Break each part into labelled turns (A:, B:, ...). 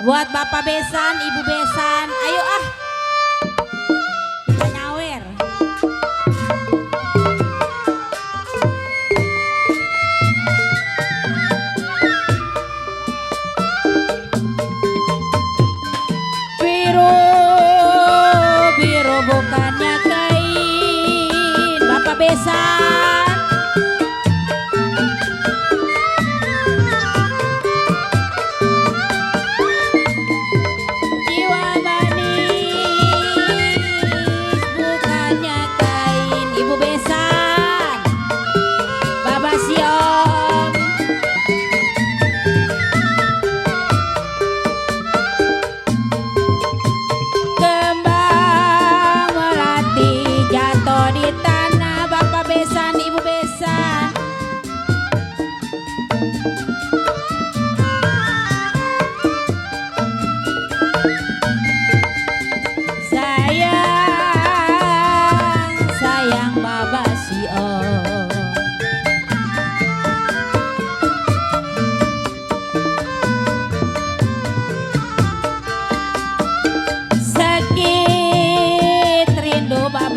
A: Buat Bapak Besan, Ibu Besan, ayo ah. Kita nyawer. Biru, biru bukannya kain, Bapak Besan.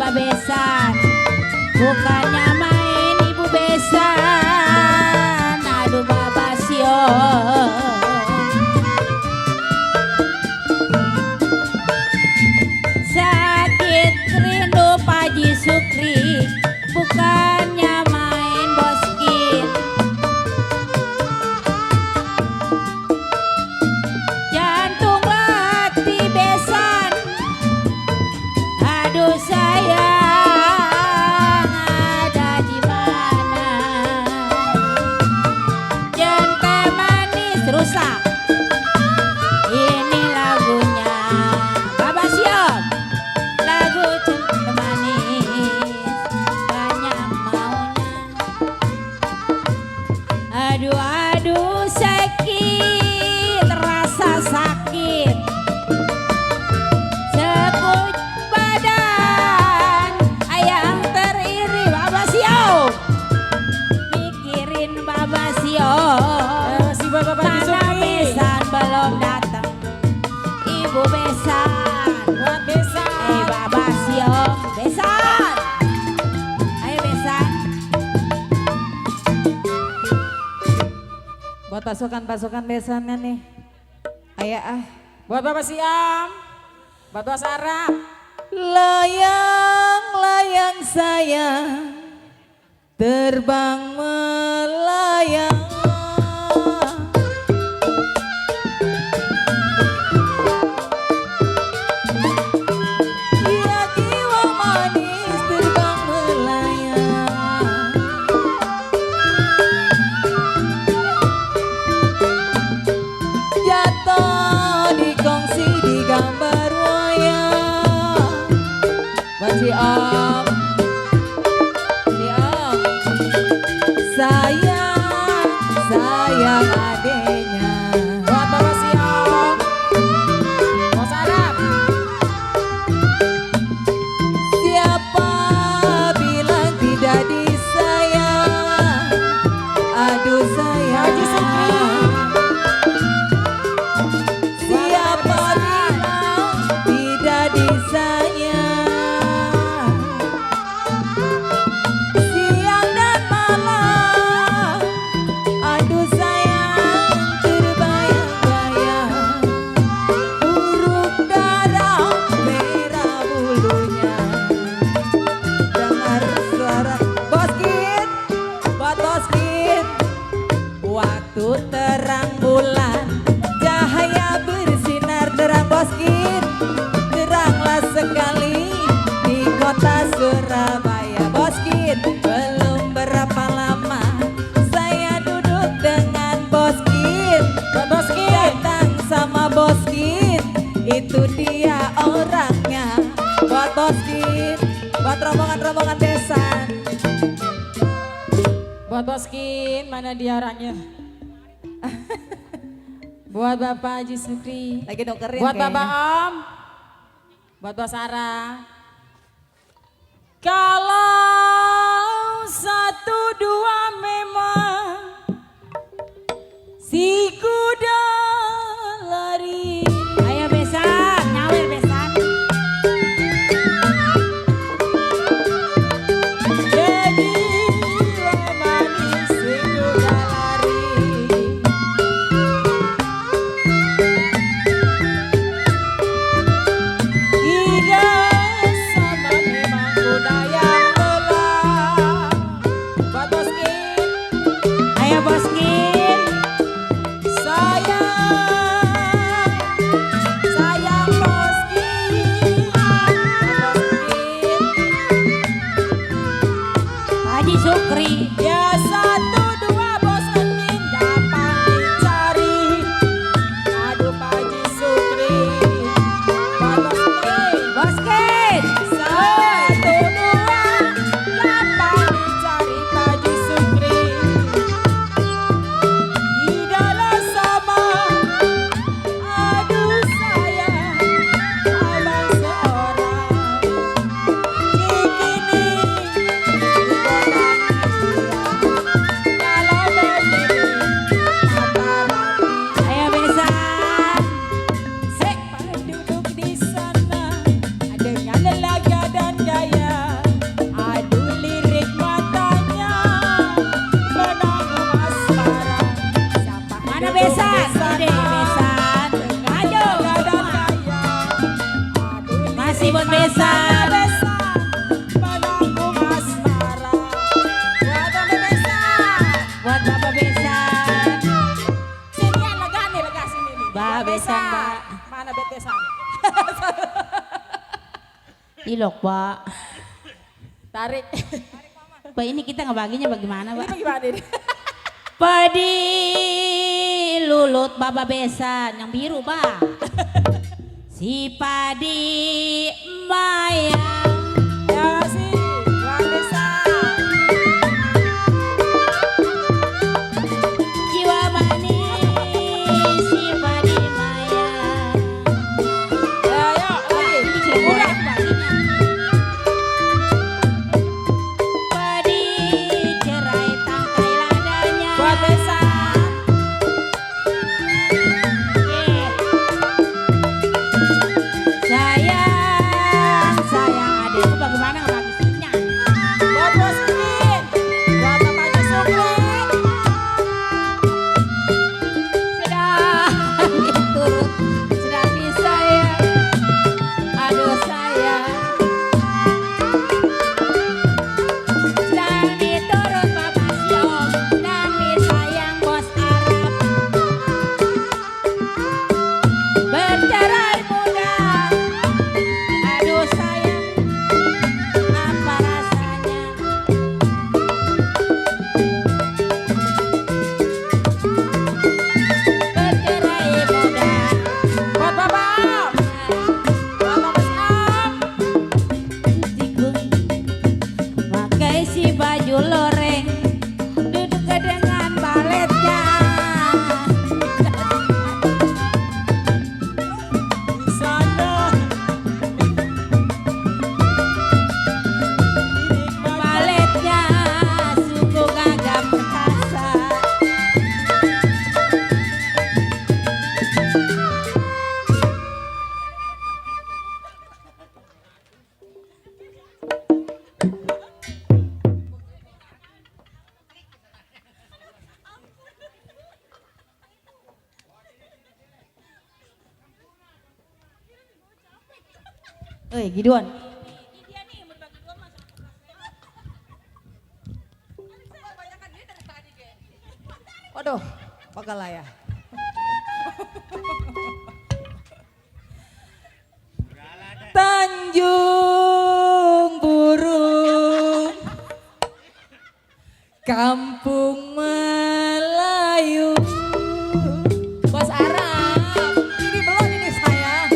A: Besan, bukannya main Ibu Besan, aduh Bapak Sio. Sakit rindu Pak Haji Sukri, bukannya main boskin. Jantung latih besan, aduh sayang. Rusak. Ini lagunya Bapak Siom, lagu cinta manis banyak maunya. Aduh aduh sakit, rasa sakit sekut badan, ayang teriri Bapak Siom, mikirin Bapak Siom. Mana Besan belum datang, Ibu Besan, buat Besan, Bapak Siom, Besan, ayo Besan.
B: Buat pasukan-pasukan besannya nih, ayo ah.
C: Buat Bapak Siam, buat Bapak Sarah.
B: Layang-layang sayang, terbang melayang. Si Om, sayang, sayang adenya.
C: Buat Bapak Siom, mau sarap.
B: Siapa bilang tidak disayang? Aduh sayang.
C: Haji Sukri.
B: Siapa bilang tidak disayang? Waktu terang bulan, cahaya bersinar terang boskin, teranglah sekali di kota Surabaya boskin. Belum berapa lama saya duduk dengan boskin, datang sama boskin, itu dia orangnya. Buat boskin, buat rombongan-rombongan besan.
C: Buat Boskin, mana dia orangnya? Buat Bapak Haji Sukri.
B: Lagi nukerin
C: Buat
B: kayaknya.
C: Bapak Om. Buat Bapak Sarah. Kalau satu dua memang si kuda lari
A: buat besan.
C: Penanggung asmara. Buat Bapak besan.
A: Buat Bapak besan.
C: Sini yang lega nih, lega sini nih.
A: Ba
C: Buat
A: besan, Ba.
C: Mana betesan?
A: Ilok, Pak.
C: Tarik.
A: Pak ini kita ngebaginya bagaimana,
C: Ini
A: Pak?
C: bagaimana ini?
A: Padi lulut Bapak besan yang biru, Pak. Si padi mayang.
C: Ya sih, buat besan.
A: Jiwa manis si padi mayang.
C: Ayo, lagi. Udah.
A: Padi cerai tangkai ladanya.
C: Buat besan.
A: Sayang, sayang adek itu bagaimana ngebagisinya?
C: Buat Bos Udin. Buat Bapaknya Supri.
A: Sedang diturut, sedang disayang. Aduh sayang. Sedang diturut Bapak Siom, sedang disayang Bos Arab. Bercerai muda. Aduh sayang, apa rasanya? Bercerai muda.
C: Buat Bapak Am. Buat Bapak si Am.
A: Tikung pakai si baju loreng, duduk dengan baletnya.
C: Di sana.
A: Baletnya sungguh gagah perkasa. Gideon.
C: Waduh, pagalah ya.
B: Tanjung Burung, Kampung Melayu.
C: Bos Arab. Ini belum ini saya.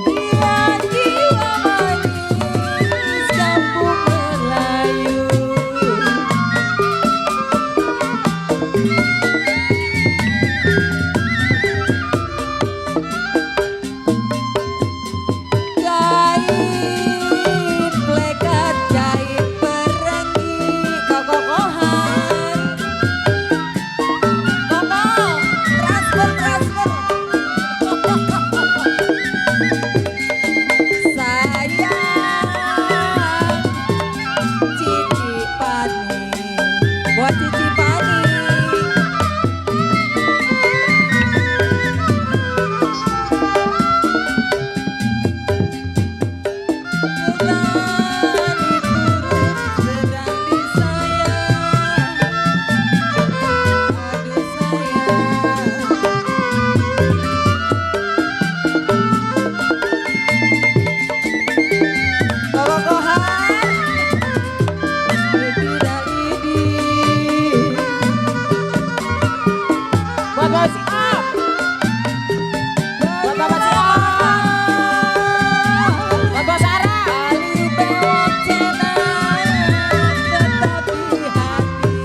B: Iya jiwa manis Kampung Melayu. Jahit plekat, jahit perenggi, kokohan. Koko, transfer. Sayang, Cici Pani, buat Cici Pani. Sedang disayang, aduh sayang. Kokohan, tidak idi.
C: Buat Bapak si Am. Buat Bapak si Am. Buat Bos Arab.
B: Ali bewok cenah, tetapi hati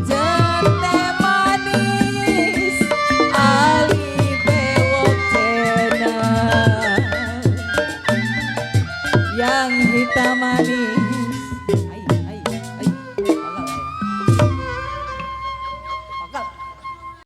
B: jete manis. Ali bewok cenah, yang hitam manis.